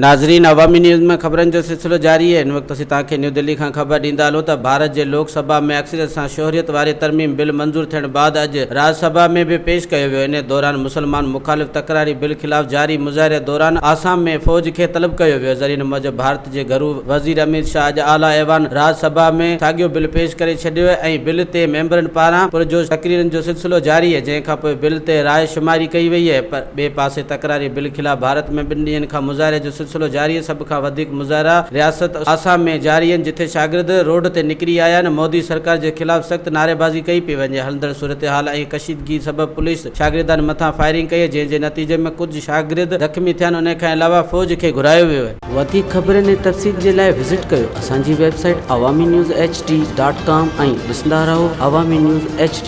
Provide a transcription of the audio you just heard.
ناظرين عوامي نيوز ۾ خبرن جو سلسلو جاري آهي هن وقت اسين توهان کي نيو دهلي کان خبر ڏيندا هلون ته ڀارت جي لوڪ سڀا ۾ اڪثريت سان شهريت واري ترميم بل منظور ٿيڻ بعد اڄ راڄ سڀا ۾ به پيش ڪيو ويو انهي دوران مسلمان مخالف تڪراري بل خلاف جاري مظاهري دوران آسام ۾ فوج کي طلب ڪيو ويو ذريعن موجب ڀارت جي گهرو وزير اميت شاهه اڄ اعليٰ ايوان راڄ سڀا ۾ ساڳيو بل پيش ڪري ڇڏيو ۽ بل تي ميمبرن پاران پرجوش تقريرن جو سلسلو جاري آهي جنهن کانپوء بل تي راء شماري ڪئي وئي آهي پر ٻئي پاسي تڪراري بل خلاف ڀارت ۾ ٻن ڏينهن کان مظاهري جو سلسلو جاري آهي، سڀ کان وڌيڪ مظاهرا رياست آسام ۾ جاري آهن جتي شاگرد روڊ تي نڪري آيا آهن، مودي سرڪار جي خلاف سخت نعريبازي ڪئي پئي وڃي، هلندڙ صورتحال ۽ ڪشيدگي سبب پوليس شاگردن مٿان فائرنگ ڪئي جنهن جي نتيجي ۾ ڪجهه شاگرد زخمي ٿيا آهن، انهي کان علاوه فوج کي گهرايو ويو آهي. وڌيڪ خبرن ۽ تفصيل جي لاء وزٽ ڪيو اسان جي website Awami news H D dot com ۽ ڏسندا رهو عوامي نيوز ايڇ ڊي.